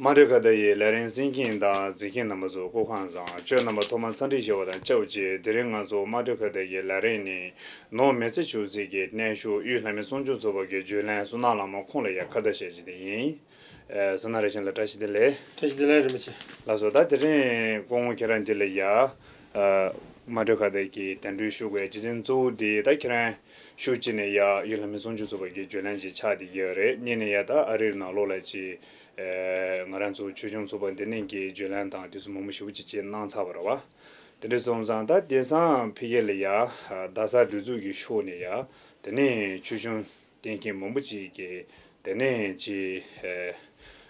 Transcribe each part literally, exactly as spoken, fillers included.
དམངས་ཁྲོད་ཁ་བརྡ་ཡི་ལས་རིམ་གསན་མཁན་དང་གཟིགས་མཁན་རྣམ་པ་ཚོ་སྐུ་ཁམས་བཟང་། ཁྱོད་རྣམ་པ་ཐོག་མར་འཚམས་འདྲི་ཞུ་བ་དང་ཆབས་ཅིག་དེ་རིང་ང་ཚོ་དམངས་ཁྲོད་ཁ་བརྡ་ཡི་ལས་རིམ་ནི་ནོར་མེ་སི་ཆུ་ཚོད་ཀྱི་སྙན་ཞུ་དབུས་ལྷ་མི་གསུང་ཆོས་ཚོགས་པ་གི་བརྗོད་ལན་བསོད་ནམས་ལྷ་མོ་ཁོང་ལ་ཡ་ཁ་བརྡ་བྱས་ཀྱི་དེ་ཡིན། ཨ་གསང་སྔགས་རིན་ཆེན་ལགས་བཀྲ་ཤིས་བདེ་ལེགས། བཀྲ་ཤིས་བདེ་ལེགས་རིན་པོ་ཆེ། ལགས་སོ། ད་དེ་རིང་སྐུ་ངོ་ཁྱེད་རང་འདི་ལ་ཡ། ཨ་དམངས་ཁྲོད་ཁ་བརྡ་གི་གདན་འདྲེན་ཞུ་དགོས་རྒྱུ་མཚན་གཙོ་བོ་དེ་ད་ཁྱེད་རང་ཤུགས་ཆེ་ནས་ཡ་དབུས་ལྷ་མི་གསུང་ཆོས་ཚོགས་པ་གི་བརྗོད་ལན་ཞིག་ཆགས་བསྡད་ཡོད་རེད། གཉིས་ནས་ཡ་ད་ཨ་རིའི་ནང་ལོགས་ལ་ཅིག་ཨ་ང་རང་ཚོ་ཆོས་སྐྱོང་ཚོགས་པ་འདི་ནས་ཀྱི་བརྗོད་ལན་དང་དེ་ཚོ་མང་པོ་ཞེ་པོ་ཅིག་ཅིག་གནང་ཚར་བ་རེད་བ། དེ་འདྲ་སོང་ཙང་ད་དེང་སང་ཕ་གི་ལ་ཡ་ཨ་རྡ་ས་སྒྲིག་འཛུགས་ཀྱི་ཕྱོགས་ནས་ཡ་དེ་ནས་ཆོས་སྐྱོང་བསྟེན་མཁན་མང་པོ་ཅིག་གིས་དེ་ནས་ཅིག་ཨ་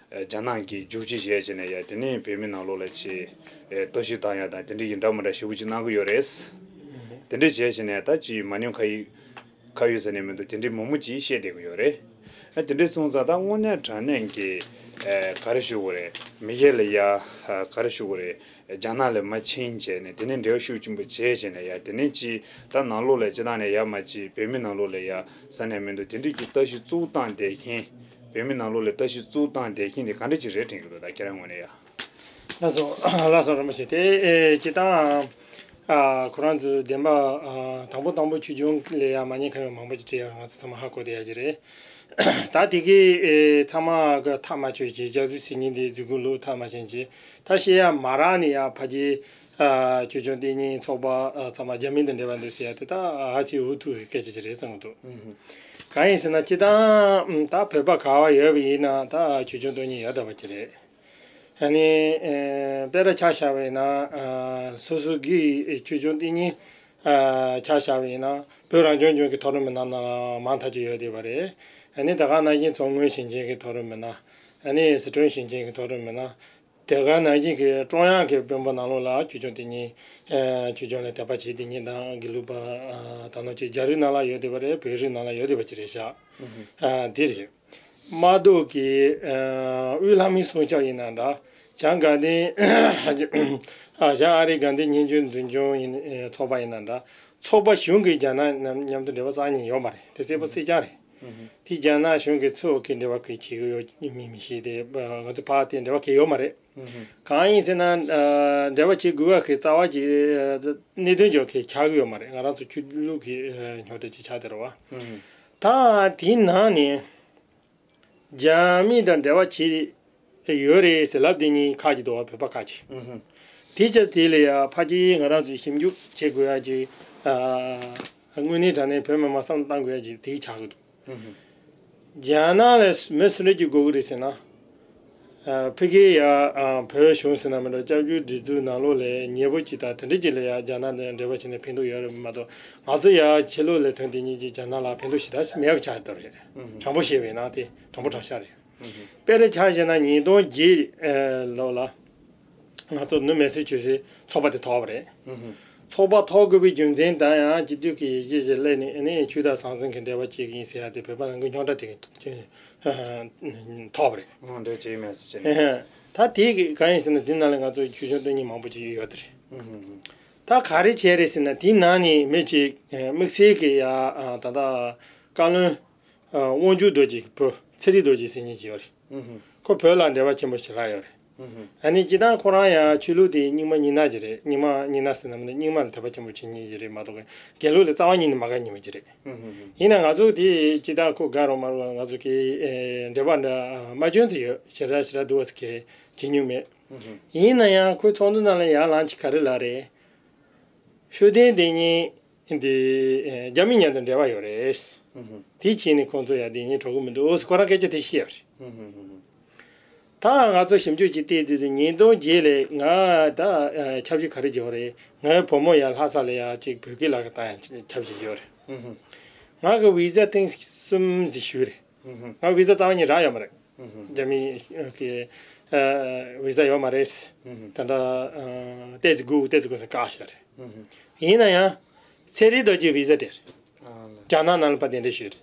ཨ་རྒྱ་ནག་གི་རྒྱུག་ཁྱི་བྱས་བྱས་ནས་ཡ་དེ་ནས་བོད་མི་ནང་ལོགས་ལ་ཅིག་ཨ་ལྟ་ཞིབ་བཏང་ཡ་དང་དེ་འདྲ་གི་འདྲ་མི་འདྲ་ཞེ་པོ་ཅིག་གནང་གི་ཡོད་རེད། དེ་འདྲ་བྱས་བྱས་ནས་ད་ཅིག་མ་ཉམས་ཁ་ཡོད་ཁ་ཡོད་ཟེར་ནས་མི་འདུག་དེ་འདྲའི་མང་པོ་ཅིག་བཤད་བསྡད་ཀྱི་ཡོད་རེད། ཨ་དེ་འདྲ་སོང་ཙང་ད་དངོས་གནས་དྲང་གནས་ཀྱི་ཨ་ག་རེ་ཞུ་དགོས་རེད། མི་སྒེར་ལ་ཡ་ཨ་ག་རེ་ཞུ་དགོས་རེད། རྒྱ་ནག་ལ་མ་ཕྱིན་བྱས་ནས་དེ་ནས་འབྲེལ་བ་ཤུགས་ཆེན་པོ་བྱས་བྱས་ནས་ཡ་དེ་ནས་ཅིག་ད་ནང་ལོགས་ལ་སྤྱི་བཏང་ནས་ཡ་མ་ཅིག་བོད་མི་ནང་ལོགས་ལ་ཡ་ས་ནས་མི་འདུག་དེ་འདྲ་གི་ལྟ་ཞིབ་གཙོ་བོ་བཏང་བསྡད་མཁན། བོད་མི་ནང་ལོགས་ལ་ལྟ་ཞིབ་གཙོ་བོ་བཏང་བསྡད་མཁན་དེ་ག་འདྲ་ཅིག་རེད་དྲན་གྱི་འདུག་ད་ཁྱེད་རང་ངོས་ནས་ཡ། ལགས་སོ། ལགས་སོ་རིན་པོ་ཆེ། དེ་ཨེ་སྤྱིར་བཏང་ཨ་ཁོ་རང་ཚོའི་བདེན་པ་ཨ་དང་པོ་དང་པོ་ཆོས་སྐྱོང་ལ་ཡ་མ་ཉེས་ཁ་ཡོད་མང་པོ་ཅིག་བྲིས་ཡ་ང་ཚོ་ཚང་མ་ཧ་གོ་བསྡད་ཡ་ཅིག་རེད། ད་དེ་གི་ཨེ་ཚང་མ་གི་ཐག་མ་ཆོད་ཅིག་སྐྱག་རྫུན་ཟེར་མཁན་དེ་རྫུན་རྐུན་ལུག་ཐག་མ་ཆོད་ཅིག་ད་བཤད་ཡ་མ་རག་ནས་ཡ་ཕ་གི་ཨ་ཆོས་སྐྱོང་བསྟེན་མཁན་ཚོགས་པ་ཨ་ཚང་མ་རྒྱ་མི་དང་འབྲེལ་བ་འདུག་ཟེར་ཡ་དེ་ད་ཨ་ཧ་ཅང་འུ་ཐུག་གི་སྐད་ཆ་ཅིག་རེད་བསམ་གྱི་འདུག་གང་ཡིན་ཟེར་ན་སྤྱིར་བཏང་ད་བོད་པ་ག་བ་ཡོད་པ་ཡིན་ན་ད་ཆོས་སྐྱོང་བསྟེན་མཁན་ཡོད་བསྡད་པ་ཅིག་རེད། ཨ་ནི་ཨ་དཔེར་ན་ཆ་བཞག་པ་ཡིན་ན་ཨ་སོ་སོ་གི་ཆོས་སྐྱོང་བསྟེན་མཁན་ཨ་ཆ་བཞག་པ་ཡིན་ན་བོད་རང་སྐྱོང་ལྗོངས་ཀྱི་མཐོ་རིམ་མི་སྣ་ནང་ལ་མང་ཐག་ཆོད་ཡོད་བསྡད་པ་རེད། ཨ་ནི་ད་ག་ནང་བཞིན་མཚོ་སྔོན་ཞིང་ཆེན་གྱི་མཐོ་རིམ་མི་སྣ། ཨ་ནི་སི་ཁྲོན་ཞིང་ཆེན་གྱི་མཐོ་རིམ་མི་སྣ། དེ་ག་ནང་བཞིན་གྱི་ཀྲུང་དབྱང་གི་དཔོན་པོ་ནང་ལོགས་ལ་ཆོས་སྐྱོང་བསྟེན་མཁན་ཨ་ཆོས་སྐྱོང་ལ་དད་པ་བྱེད་བསྡད་མཁན་དང་དགེ་ལུགས་པ་ཨ་ད་ནང་བཞིན་རྒྱ་རིགས་ནང་ལ་ཡོད་བསྡད་པ་རེད། བོད་རིགས་ནང་ལ་ཡོད་བསྡད་པ་ཅིག་རེད་ཤག་ཨ་འདི་རེད། མ་གཏོགས་ཀྱི་ཨ་དབུས་ལྷ་མིའི་གསུང་ཆོས་ཡིན་ན་འདྲ། བྱང་དགའ་ལྡན་ཨ་བྱང་ཨ་རིའི་དགའ་ལྡན་སྙན་བརྒྱུད་འཛིན་སྐྱོང་ཡིན་ཨ་ཚོགས་པ་ཡིན་ན་འདྲ། ཚོགས་པ་གཞུང་གི་རྒྱ་ནག་མཉམ་མཉམ་དུ་འབྲེལ་བ་རྩ་ནས་ཡོད་མ་རེད། དེ་གསལ་པོ་གསལ་རྐྱང་རེད། དེ་རྒྱ་ནག་གཞུང་གི་ཚོགས་ཀྱི་འབྲེལ་བ་གི་བྱེད་ཀྱི་ཡོད་མིན་མི་ཤེས་ཏེ་ང་ཚོ་ཕར་དེ་འབྲེལ་བ་གི་ཡོད་མ་རེད། གང་ཡིན་ཟེར་ན་ཨ་འབྲེལ་བ་བྱེད་དགོས་པ་གི་རྩ་བ་གི་ཨ་གནད་དོན་ཅིག་གི་ཆགས་ཀྱི་ཡོད་མ་རེད། ང་རང་ཚོ་ཆོས་ལུགས་ཀྱི་ཨ་རྙོག་དྲ་ཅིག་ཆགས་བསྡད་རེད་བ། ད་དེའི་ནང་ནས་རྒྱ་མི་དང་འབྲེལ་བ་བྱེད་ཡོད་རེད་ཟེར་ལབ་བསྡད་མཁན་ཁག་ཅིག་འདུག་བ། བོད་པ་ཁག་ཅིག་ཨུ་ཧུ། དེ་ཅི་དེ་ལ་ཡ་ཕ་གིའི་ང་རང་ཚོས་ཞིབ་འཇུག་བྱེད་དགོས་ཡ་ཅིག་ཨ་དངོས་གནས་དྲང་གནས་བོད་མི་མང་བསམ་བློ་བཏང་དགོས་ཡ་ཅིག་དེ་ཆགས་ཀྱི་འདུག་ཨུ་ཧུ། རྒྱ་ནག་ལ་མི་སུ་འདྲ་ཅིག་དགོས་ཀྱི་རེད་ཟེར་ན། ཨ་ཕ་གིའི་ཡ་ཨ་བོད་གཞུང་ཟེར་ན་མི་འདྲ། སྐྱབས་བཅོལ་སྒྲིག་འཛུགས་ནང་ལོགས་ལ་ཉེ་པོ་ཅིག་དང་དེ་འདྲ་ཅིག་ལ་ཡ་རྒྱ་ནག་ནས་འབྲེལ་བ་བྱས་ནས་ཕན་ཐོགས་ཡོད་རེད་མ་གཏོགས། ང་ཚོ་ཡ་ཕྱི་ལོགས་ལ་ཐོན་དེ་ཉིད་ཀྱིས་རྒྱ་ནག་ལ་ཕན་ཐོགས་ཞེ་དྲག་མེད་པ་ཆགས་བསྡད་རེད། ཨུ་ཧུ། དྲང་པོ་བཤད་པ་ཡིན་ན་དེ་དྲང་པོ་དྲང་བཞག་རེད། དཔེར་ན་ཆ་བཞག་ན་ཉིས་སྟོང་བརྒྱད་ལོ་ལ་ང་ཚོ་ནུབ་མེ་སི་ཆུ་སི་ཚོགས་པ་དེ་ཐོབ་པ་རེད། ཚོགས་པ་ཐོབ་དགོས་པའི་རྒྱུ་མཚན་དང་ཡང་སྤྱི་འཐུས་ཀྱི་ཡི་གེ་ཞིག་སླེབས་ནས་ཨ་ནི་ཆོས་དང་ཟང་ཟིང་གི་འབྲེལ་བ་བྱེད་ཀྱི་ཡིན་ཟེར་ཡ་དེ་བོད་པ་རང་གི་རྙོག་དྲ་དེ་ཐོབ་པ་རེད། འོ་འདྲ་བྱས་མེད་ཟེར་བྱས་ནས། ད་དེ་གི་གང་ཡིན་ཟེར་ན་དེ་ནང་ལ་ང་ཚོ་ཆོས་སྐྱོང་བསྟེན་མཁན་མང་པོ་ཅིག་ཡོད་དེ་རེད། ད་ག་རེ་བྱས་རེད་ཟེར་ན་དེའི་ནང་ནས་མི་གཅིག་དམིགས་བསལ་གྱི་ཡ་ད་ལྟ་བཀའ་བློན། ཨ་དབང་ཕྱུག་རྡོ་རྗེ་གི་བུ་ཚེ་རིང་རྡོ་རྗེ་ཟེར་མཁན་ཅིག་ཡོད་རེད། ཨུ་ཧུ། ཁོ་བོད་ལ་འབྲེལ་བ་ཆེན་པོ་ཞེ་དྲག་ཡོད་རེད། ཨུ་ཧུ། ཨ་ནི་སྤྱིར་བཏང་ཁོ་རང་ཡང་ཆོས་ལུགས་དེ་རྙིང་མ་རྙིང་ནག་ཅིག་རེད། རྙིང་མ་རྙིང་ནག་ཟེར་ན་མི་འདུག་རྙིང་མ་ལ་དད་པ་ཆེན་པོ་བྱེད་མཁན་ཅིག་རེད་མ་གཏོགས་དགེ་ལུགས་ལ་རྩ་བ་ཉིད་ནས་མ་དགའ་མཁན་ཅིག་རེད། ཨུ་ཧུ་ཧུ། ཡིན་ན་ང་ཚོ་དེ་སྤྱིར་བཏང་ཁོ་དགའ་རུང་མ་རུང་ང་ཚོ་གི་ཨེ་འབྲེལ་བ་འདྲ་མ་བྱུང་ཚེ་ཡོད་ཞེ་དྲག་ཞེ་དྲག་འདུག་བ་ཟེར་གི་བྱེད་མྱོང་མེད། ཨུ་ཧུ། ཡིན་ན་ཡང་ཁོའི་ཚོགས་འདུ་ནང་ལ་ཡར་ལངས་ཀྱི་ག་རེ་ལབ་རེད། ཤུགས་ལྡན་དེ་གཉིས། འདི་ཨེ་རྒྱ་མི་མཉམ་དུ་འབྲེལ་བ་ཡོད་རེད། ཨུ་ཧུ། དེ་བྱས་ནས་ཁོང་ཚོ་ཡ་དེ་གཉིས་གྲོགས་པོ་མི་འདུག་ཁོ་རང་སྐད་ཆ་དེ་བཤད་པ་རེད། ཨུ་ཧུ་ཧུ་ཧུ། ད་ང་ཚོ་ཞིབ་འཇུག་ཅིག་བལྟས་དུས་དུ་ཉིས་སྟོང་བརྒྱད་ལས་ང་ད་ཨ་ཆབ་སྲིད་ག་རེ་བྱས་པ་རེད། ངའི་བུ་མོ་ཡ་ལྷ་ས་ལ་ཡ་ཅིག་བོད་སྐད་ལ་ཁ་བཏང་ཡ་ཆབ་སྲིད་བྱས་པ་རེད། ཨུ་ཧུ། ང་གི་བི་ཟ་ཐེངས་གསུམ་ཞིག་ཞུས་རེད། ཨུ་ཧུ། ང་བི་ཟ་རྩ་བ་ཉིད་རག་ཡོད་མ་རེད། ཨུ་ཧུ། རྒྱ་མི་གི་ཨ་བི་ཟ་ཡོད་མ་རེད། ཨུ་ཧུ། ད་ལྟ་ཨ་ཏོག་ཙམ་སྒུག་ཏོག་ཙམ་སྒུག་ཟེར་བཀག་བཞག་རེད། ཨུ་ཧུ། ཡིན་ན་ཡང་ཚེ་རིང་རྡོ་རྗེ་བི་ཟ་སྤྲད་རེད། ཨ་ལ། རྒྱ་ནག་ནང་ལ་ཕར་གདན་འདྲེན་ཞུས་རེད།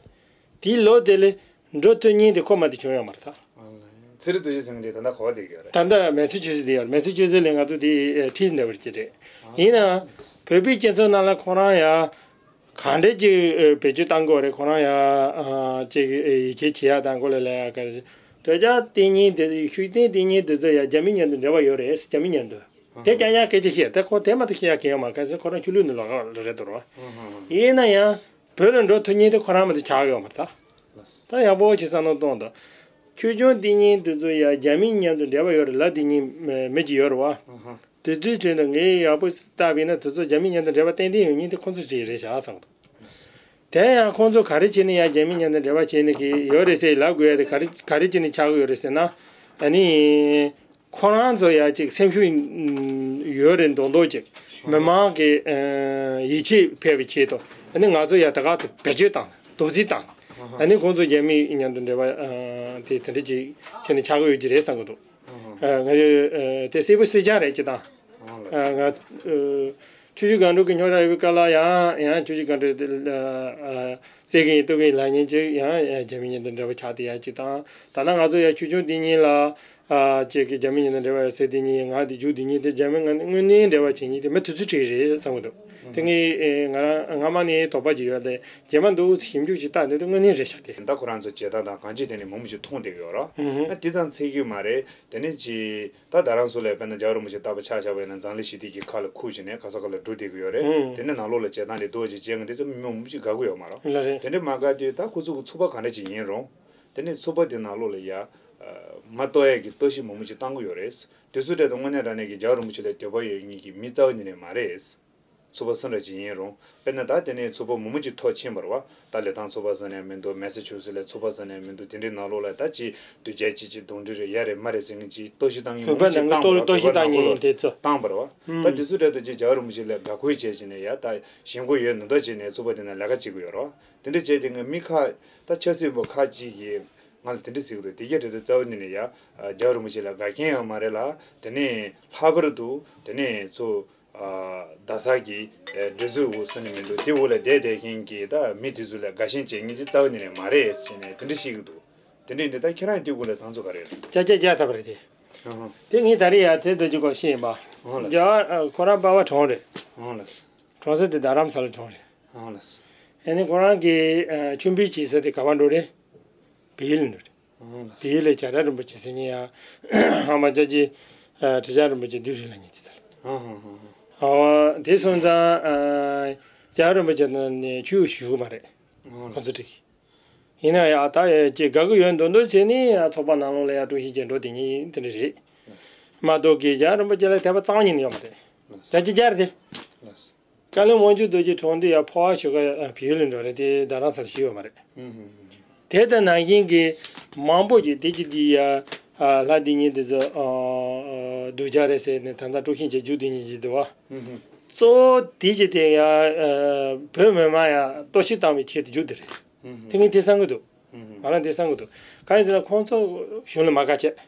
དེའི་ལོ་དེ་ལས་འགྲོ་ཐུབ་མཁན་དེ་ཁོ་མ་གཏོགས་བྱུང་ཡོད་མ་རེད་ད། ཨ་ལ། ཚེ་རིང་རྡོ་རྗེ་ཟེར་མཁན་དེ་ད་ལྟ་ག་པར་བསྡད་ཀྱི་ཡོད་རེད། ད་ལྟ་མེ་སི་ཆུ་སི་དེ་ཡོད་རེད། མེ་སི་ཆུ་སི་ལ་ང་ཚོ་དེ་ཨེ་ཁྲིད་འདྲ་བར་གྱི་རེད། ཨ་ཡིན་ནའང་བོད་པའི་སྤྱི་ཚོགས་ནང་ལ་ཁོ་རང་ཡ་ག་འདྲ་ཅིག་ཨེ་བེད་སྤྱོད་བཏང་དགོས་རེད། ཁོ་རང་ཡ་ཨ་ཅིག་ཨེ་ཡིད་ཆེས་བྱེད་ཡ་དང་གོ་ལ་ལ་ཡ་ག་རེ་ དོལ་རྒྱལ་བསྟེན་མཁན་དེ་ཤུགས་ལྡན་བསྟེན་མཁན་དེ་ཚོ་ཡང་རྒྱ་མི་མཉམ་དུ་འབྲེལ་བ་ཡོད་རེད། རྒྱ་མི་མཉམ་དུ། དེ་རྐྱང་རྐྱང་སྐད་ཆ་བཤད་དེ་ཁོ་དེ་མ་གཏོགས་བཤད་ཡག་གང་ཡང་མ་རེད། གལ་སྲིད་ཁོ་རང་ཆོས་ལུགས་ནི་ལོགས་ཀ་རེད་འདུག་ར། ཡིན་ན་ཡང་བོད་ལ་འགྲོ་ཐུབ་མཁན་དེ་ཁོ་རང་མ་གཏོགས་ཆགས་ཡོད་མ་རེད་ད། ད་ཡག་པོ་ཅིག་བསམ་བློ་གཏོང་དང་། ཆོས་སྐྱོང་བསྟེན་མཁན་དེ་ཚོ་ཡང་རྒྱ་མི་མཉམ་དུ་འབྲེལ་བ་ཡོད་རེད་ལབ་བསྡད་མཁན་མི་ཅིག་ཡོད་རེད་བ། དེ་ཚོའི་གྲས་ནས་ངས་ཡག་པོ་བལྟས་པ་ཡིན་ན་དེ་ཚོ་རྒྱ་མི་མཉམ་དུ་འབྲེལ་བ་ཏན་ཏན་ཡོད་མཁན་དེ་ཁོང་ཚོ་གྲས་རེད་བཞག་བསམ་གི་འདུག་དེ་ཡང་ཁོང་ཚོ་ག་རེ་བྱས་ནས་ཡང་རྒྱ་མི་མཉམ་དུ་འབྲེལ་བ་བྱས་ནས་ཀྱི་ཡོད་རེད་ཟེར་ལབ་དགོས་ཡ་དེ་ག་རེ་ག་རེ་བྱས་ནས་ཆགས་ཀྱི་ཡོད་རེད་ཟེར་ན། ཨ་ནི། ཁོ་རང་ཚོ་ཡ་ཅིག་སེམས་ཤུགས་ཡོད་རེད་མདོག་མདོག་ཅིག་མི་མང་གི་ཡིད་ཆེས་འཕེར་བའི་ཆེད་དུ། ཨ་ནི་ང་ཚོ་ཡ་ད་ག་ཚོད་བེད་སྤྱོད་བཏང་རྡོག་རྫིས་བཏང་། ཨ་ནི་ཁོང་ཚོ་རྒྱ་མི་མཉམ་དུ་འབྲེལ་བ་དེ་དེ་འདྲ་ཅིག་བྱས་ནས་ཆགས་ཀྱི་ཡོད་ཀྱི་རེད་བསམ་གྱི་འདུག་ང་ཚོ་དེ་གསལ་པོ་གསལ་རྐྱང་རེད་ཅེས་དང་། ང་ཆུ་བཞི་སྒང་དྲུག་གི་རྙོག་དྲ་ཡོད་པའི་སྐབས་ལ་ཡང་ཡང་ཆུ་བཞི་སྒང་དྲུག་དེ་སེལ་གི་ཡིན་གཏུབ་གི་ཡིན་ལབ་མཁན་ཅིག་ཡང་རྒྱ་མི་མཉམ་དུ་འབྲེལ་བ་ཆགས་བསྡད་ཡ་ཅིག་དང་། ད་ལྟ་ང་ཚོ་ཡང་ཆོས་སྐྱོང་བསྟེན་མཁན་ལ་ཅིག་གི་རྒྱ་མི་མཉམ་དུ་འབྲེལ་བ་ཡོད་ཟེར་བསྡད་མཁན་ཡིན། ང་དེ་རྒྱུགས་བསྡད་མཁན་དེ་རྒྱ་མི་ང་དངོས་གནས་འབྲེལ་བ་བྱེད་མཁན་དེ་མི་དེ་ཚོ་གྲས་རེད་བསམ་གི་འདུག་དེ་ངས་ང་རང་སྔ་མ་ནས་དོགས་པ་ཅིག་ཡོད་དེ་རྗེས་མ་འདུག་ཞིབ་འཇུག་ཅིག་བལྟས་འདུག་དེ་དངོས་གནས་རེད་ཤག་དེ། ད་ཁོ་རང་ཚོ་བྱེད་སྟངས་དང་གང་ཅི་དེ་ནས་མང་པོ་ཞིག་མཐོང་བསྡད་ཀྱི་ཡོད་རེད། ཨ་དེ་ཙམ་ཚད་ཀྱི་མ་རེད། དེ་ནས་ཅི། ད་ད་རང་ཚོ་ལ་དཔེར་ན་རྒྱལ་བ་རིན་པོ་ཆེ་རྟག་པར་ཕྱག་བཞག་པ་ཡིན་ན་འཛམ་གླིང་ཞི་བདེ་གི་ཁ་ལ་ཁུག་བྱས་ནས་ག་ས་ག་ལ་འགྲོ་བསྡད་ཀྱི་ཡོད་རེད། ཨང་། དེ་ནས་ནང་ལོགས་ལ་བྱེད་སྟངས་དེ་འདུག་ཅིག་བྱེད་མཁན་དེ་ཚོ་མི་མང་པོ་ཅིག་དགའ་གི་ཡོད་མ་རེད། ལགས་རེད། དེ་འདྲ་མ་དགའ་དུས་ད་ཁོ་ཚོ་གི་ཚོགས་པ་ག་འདྲ་ཅིག་ཡིན་རུང་། དེ་ནས་ཚོགས་པ་དེ་ནང་ལོགས་ལ་ཡ། མ་གཏོགས་ཡས་ཀྱི་གཏོར་བཤིག་མང་པོ་ཅིག་བཏང་གི་ཡོད་རེད། དེ་ཚོ་གྲས་དུ་དངོས་གནས་དྲང་གནས་ཀྱི་རྒྱལ་བ་རིན་པོ་ཆེ་ལ་འདོད་པ་ཡོད་མཁན་གྱི་མི་རྩ་བ་ཉིད་ནས་མ་རེད། ཚོགས་པ་སུ་འདྲ་ཅིག་ཡིན་རུང་། དཔེར་ན་ད་དེ་ནས་ཚོགས་པ་མང་པོ་ཅིག་ཐོག་ཕྱིན་པ་རེད་བ། ད་ལི་ཐང་ཚོགས་པ་ཟེར་ནས་མི་འདུག་མེ་ས་ཆུ་སི་ལ་ཚོགས་པ་ཟེར་ནས་མི་འདུག་དེ་འདྲའི་ནང་ལོགས་ལ་ད་ཅིག་དོལ་རྒྱལ་ཅིག་ཅིག་གདོན་འདྲེ་རེད་ཡ་རེད་མ་རེད་ཟེར་མཁན་ཅིག་གཏོར་བཤིག་བཏང་མཁན་བོད་པ་ནང་གི་གཏོར་བཤིག་བཏང་མཁན་དེ་ཚོ་བཏང་པ་རེད་བ། ད་དེ་ཚོ་གྲས་དུ་ཅིག་རྒྱལ་བ་རིན་པོ་ཆེ་ལ་དགའ་མཁོ་བྱས་བྱས་ནས་ཡ་ད་ཞེན་ཁོག་ཡོད་མདོག་མདོག་བྱས་ནས་ཚོགས་པ་དེ་ནང་ལས་ཀ་བྱེད་ཀྱི་ཡོད་རེད་བ། དེ་འདྲ་བྱས་དེ་ངས་མི་ཁ་ད་ཆབ་སྲིད་པ་ཁ་ཅིག་གིས་ང་ལ་དེ་འདྲ་ཟེར་གི་འདུག་དེ་ག་དེ་ད་རྩ་བ་ཉིད་ནས་ཡ། རྒྱལ་བ་རིན་པོ་ཆེ་ལ་དགའ་མཁན་ཡང་མ་རེད་ལ། དེ་ནས་ལྷག་པར་དུ་དེ་ནས་ཚོ། རྡ་ས་གི་སྒྲིག་འཛུགས་འོག་སུ་ནས་མི་འདུག་དེ་འོག་ལ་བསྡད་བསྡད་མཁན་གྱི་ད་མི་དེ་ཚོ་ལ་དགའ་ཞེན་བྱེད་མཁན་ཅིག་རྩ་བ་ཉིད་ནས་མ་རེད་ཟེར་ནས་དེ་འདྲ་བཤད་ཀྱི་འདུག་དེ་འདྲ་ཡིན་དུས་ད་ཁྱེད་རང་དེ་འོག་ལ་བཟང་ཚོ་ག་རེ་རེད། ཅ་ཅ་རྒྱག་ཐབས་རེད་དེ། ཨང་། དེ་ངས་ད་རེས་ཡ་ཚེ་རྡོ་རྗེ་སྐོར་བཤད་ཡིན་པ། ཨང་ལགས། རྒྱ་ཁོ་རང་པ་ཕ་གྲོངས་རེད། ཨང་ལགས། གྲོངས་ས་དེ་རྡ་རམ་ས་ལ་གྲོངས་རེད། ཨང་ལགས། ཨ་ནི་ཁོ་རང་གི་མཆོད་འབུལ་བྱེད་ས་དེ་ག་པར་འགྲོ་རེད། བལ་ཡུལ་ལ་འགྲོ་རེད། ཨང་ལགས། དེའི་ལས་བྱ་བྲལ་རིན་པོ་ཆེ་ཟེར་མཁན་ཡང་ཨ་མ་ཅག་གི་ཁྲི་བྱང་རིན་པོ་ཆེ་བདུད་རིགས་ལ་ཉེ་དེ་ཚོ་ལ། ཨང་ཧང་ཧང་ཧང་། ཨོ་དེ་སོང་ཙང་བྱ་བྲལ་རིན་པོ་ཆེ་ནང་ནས་ཆོས་ཞུ་གི་མ་རེད། ཨང་ཁོ་ཚོ་འགྲིག་ཡིན་ན་ཡང་ད་ཡ་ཅིག་དགའ་གི་ཡོད་མདོག་མདོག་བྱས་ནས་ཡང་ཚོགས་པ་ནང་ལོགས་ལ་ཡང་དཀྲུག་ཤིང་བྱས་འགྲོ་དེ་ཉིད་དེ་འདྲ་རེད། མ་གཏོགས་ཀྱི་བྱ་བྲལ་རིན་པོ་ཆེ་ལ་དད་པ་རྩ་བ་ཉིད་ནས་ཡོད་མ་རེད། ད་ཅི་བྱ་རེད་དེ། བཀའ་བློན་དབང་ཕྱུག་རྡོ་རྗེ་གྲོངས་དུས་ཡང་ཕོ་བ་ཞུ་ག་བལ་ཡུལ་ལ་འགྲོ་རེད་དེ་རྡ་རམ་ས་ལ་ཞུ་ཡོད་མ་རེད། དེ་ལྟ་ནང་བཞིན་གྱི་མང་པོ་ཅིག་དེ་ཅི་དེ་ཡ་ལྷ་དེ་ཉིད་དེ་ཚོ་སྡུག་ཅག་རེད་ཟེར་ནས་ད་ལྟ་དཀྲུག་ཤིང་བྱེད་རྒྱུ་དེ་ཉིད་ཅིག་འདུག་བ། གཙོ་བོ་དེ་ཅི་དེ་ཡ་བོད་མི་མང་ཡ་གཏོར་བཤིག་བཏང་བའི་ཆེད་དུ་རྒྱུ་དེ་རེད། དེ་ངས་དེ་བསམ་གི་འདུག་ང་རང་དེ་བསམ་གི་འདུག་གང་ཡིན་ཟེར་ན་ཁོང་ཚོ་གཞུང་ལ་མ་དགའ་བྱས།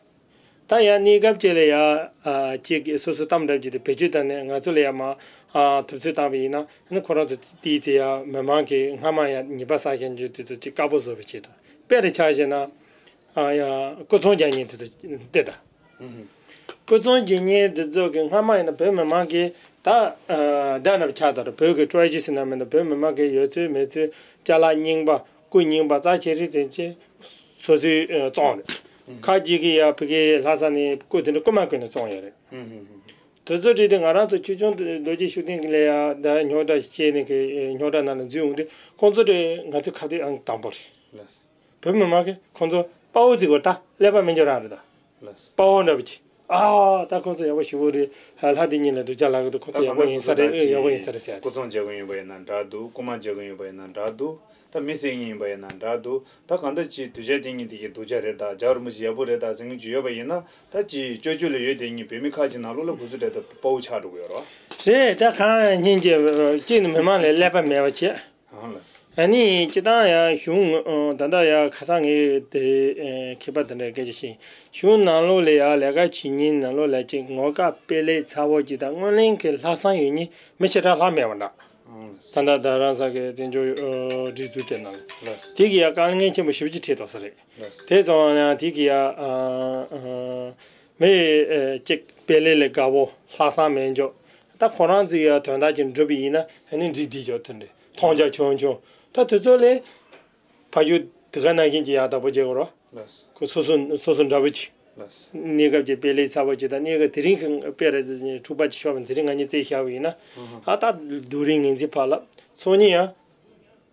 ད་ཡང་གནས་སྐབས་ཅིག་ལ་ཡ། ཨ་གཅིག་གིས་སོ་སོ་གཏམ་འདྲ་ཅིག་དེ་བེད་སྤྱོད་བཏང་ནས་ང་ཚོ་ལ་ཡ་མ། ཨ་ཐུབ་ཚོད་བཏང་བ་ཡིན་ན་ཨ་ནི་ཁོ་རང་ཚོ་དེའི་ཚེ་ཡ་མི་མང་གིས་སྔ་མ་ཡ་ཉེས་པ་བསགས་མཁན་ཚོ་དེ་ཚོ་ཅིག་དཀར་པོ་བཟོ་བའི་ཆེད་དུ་དཔེ་རུ་ཆ་བཞག་ན། ཨ་ཡ་སྐུ་ཚོང་རྒྱག་མཁན་དེ་ཚོ་དེ་ད། སྐུ་ཚོང་རྒྱག་མཁན་དེ་ཚོ་གིས་སྔ་མ་ཡིན་ན་བོད་མི་མང་གིས་ད། ཨ་ད་ནབ་ཆགས་དང་བོད་ཀྱི་ཀྲོ་ཨེ་ཇི་ཟེར་ན་མིན་ན་བོད་མི་མང་གིས་ཡོད་ཚོད་མེད་ཚོད་ཅ་ལག་རྙིང་པ། སྐུ་རྙིང་པ་རྩ་ཆེ་རིགས་ཅན་ཅིག་སོ་སོའི་ཨ་བཙོང་རེད། ཁ་ཅིག་གིས་ཡ་ཕ་གིའི་ལྷ་ས་ནས་སྐུ་དེ་འདྲ་རྐུ་མ་བརྐུས་ནས་བཙོང་ཡོད་རེད། དེ་ཚོ་བྲིས་ཏེ་ང་རང་ཚོ་ཆོས་སྐྱོང་རྡོ་རྗེ་ཤུགས་ལྡན་གྱི་ལས་ཡ་ད་རྙོག་དྲ་བཤད་ནས་ཀྱི་རྙོག་དྲ་ནང་ལ་འཛུལ་འོང་དུས་ཁོང་ཚོ་དེ་ང་ཚོའི་ཁ་གཏད་ཨང་དང་པོ་རེད། བོད་མི་མང་གིས་ཁོང་ཚོ་དཔའ་བོ་བརྩི་དགོས་ད་ཀླད་པ་མི་འགྱུར་རང་རེད་ད། དཔའ་བོ་འདྲ་པོ་ཅིག་ཨ་ད་ཁོང་ཚོ་ཡག་པོ་ཞེ་པོ་རེད། ལྷ་དེ་ཉིད་ལ་སྡུག་ཅག་ལབ་གི་འདུག་ཁོང་ཚོ་ཡག་པོ་ཡིན་ས་རེད། ཨེ་ཡག་པོ་ཡིན་ས་རེད་ཟེར་ཡ་དེ། སྐུ་ཚོང་བྱེད་མཁན་ཡིན་པ་ཡིན་ན་འདྲ་འདུག་རྐུ་མ་བྱེད་མཁན་ཡིན་པ་ཡིན་ན་འདྲ་འདུག་ད་མི་བསད་མཁན་ཡིན་པ་ཡིན་ན་འདྲ་འདུག་ད་གང་ལྟར་ཅིག་དོལ་རྒྱལ་དེ་ཉིད་དེ་གི་སྡུག་ཅག་རེད་ད་རྒྱལ་བ་རིན་པོ་ཆེ་ཡག་པོ་རེད་ད་ཟེར་མཁན་ཅིག་ཡོད་པ་ཡིན་ན་ད་ཅིག་ཅོ་ཅོ་ལ་ཡོད་དེ་ཉིད་བོད་མི་ཁག་ཅིག་ནང་ལོགས་ལ་ཁོ་ཚོ་འདྲ་ད་དཔའ་བོ་ཆགས་འགྲོ་གི་ཡོད་རེད། རེད་ད་གང་སྙིང་རྗེ་གཅིག་ནི་མི་མང་ལ་ཀླད་པ་མེད་པ་བྱས། ཨང་ལགས། ཨ་ནི་སྤྱིར་བཏང་ཡང་གཞུང་ཨ་ད་ལྟ་ཡང་ཁ་སང་ངས་དེ་ཨ་མཁས་པ་དེ་འདྲས་སྐད་ཆ་བཤད། གཞུང་ནང་ལོགས་ལ་ཡང་ལས་ཀ་བྱེད་མཁན་ནང་ལོགས་ལ་ཅིག་ངོ་དགའ་དཔེ་ལེགས་ཚ་བོ་ཅིག་དང་སྔོན་གླེང་གི་ལྷག་བསམ་ཡོད་མཁན་མི་ཞེ་དྲག་ལྷག་མེད་པ་འདྲ། ཨང་ལགས། ད་ལྟ་རྡ་རམ་ས་གི་བཙན་བྱོལ་ཨ་སྒྲིག་འཛུགས་དེ་ནང་ལ། ལགས། དེ་གི་ཡང་དཀའ་ངལ་ཆེན་པོ་ཞེ་པོ་ཅིག་འཕྲད་དོགས་ས་རེད། ལགས། དེ་ཙམ་ཡང་དེ་གི་ཡང་ཨ་ཨ་མི་ཨ་ཅིག་དཔེ་ལེགས་ལ་དགའ་བོ་ལྷག་བསམ་མེད་འཇོག་ད་ཁོ་རང་ཚོའི་ཡང་དོན་དག་ཅིག་འགྲུབ་པ་ཡིན་ན་ཨ་ནི་འགྲིག་བསྡད་ཆོག་དེ་འདྲས་མཐོང་རྒྱ་ཆུང་ཆུང་ད་དེ་ཚོ་ལས། ཕ་ཡུལ་དེ་ག་ནང་བཞིན་གྱི་ཡག་དག་པོ་བྱེད་དགོས་རོ། ལགས། ཁོ་སོ་སོ་སོ་སོ་འདྲ་པོ་ཅིག་ལགས། གནས་སྐབས་ཀྱི་དཔེ་ལེགས་ཚ་པོ་ཅིག་དང་གནས་སྐབས་དེ་རིང་གི་དཔེ་ར་འཁྲུག་པ་ཅིག་ཤོར་བ་དེ་རིང་ང་གཉིས་རྩེད་བཞག་པ་ཡིན་ན། ཧུམ་ཧུམ། ཨ་ད་སྡུག་རིང་ངན་འཛིན་ཕར་ལ་ཚོགས་གཉིས་ཡང་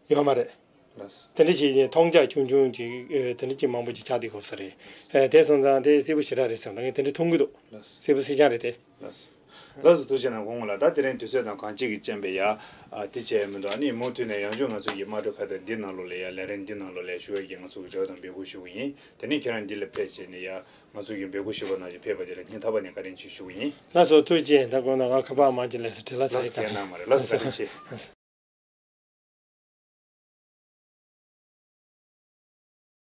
ཡོད་མ་རེད། ལགས། དེ་འདྲ་ཅིག་མཐོང་རྒྱ་ཆུང་ཆུང་ཅིག་ཨེ་དེ་འདྲ་ཅིག་མང་པོ་ཅིག་ཆགས་བསྡད་ཡོད་ས་རེད། ཨེ་དེ་སོང་ཙང་དེ་གསལ་པོ་ཞེ་དྲག་རེད་བསམ། ད་ངས་དེ་འདྲ་མཐོང་གི་འདུག་ལགས། གསལ་པོ་གསལ་རྐྱང་རེད་དེ། ལགས། ལགས་སོ། ཐུགས་རྗེ་གནང་། སྐུ་ངོ་ལགས། ད་དེ་རིང་དུས་ཚོད་དང་གང་ཅི་གི་རྐྱེན་པས་ཡ། ཨ་དེ་བྱས་མི་འདུག་ཨ་ནི་མུ་མཐུད་ནས་ཡང་བསྐྱར་ང་ཚོ་གི་དམངས་ཁྲོད་ཁ་བརྡ་འདི་ནང་ལོགས་ལ་ཡ་ལས་རིམ་འདི་ནང་ལོགས་ལ་ཞུ་བ་གི་ང་ཚོ་གི་རེ་བ་དང་འབོད་སྐུལ་ཞུ་གི་ཡིན། དེ་ནས་ཁྱེད་རང་འདི་ལ་ཕེབས་བྱས་ནས་ཡ་ང་ཚོ་གི་འབོད་སྐུལ་ཞུ་བ་ནང་བཞིན་ཕེབས་པ་དེ་ལ་སྙིང་ཐག་པ་ནས་བཀའ་དྲིན་ཆེ་ཞུ་གི་ཡིན། ལགས་སོ། ཐུགས་རྗེ་ཆེ། ད་དགོངས་དག་ང་ཁ་པར་མང་ཅིག་ལས་སུ་དྲི་ལ་ལགས་སོ། ཟེར་ག་ཡིན་ན་མ་རེད། ལགས་སོ། བཀའ་དྲིན་ཆེ། ལགས་སོ།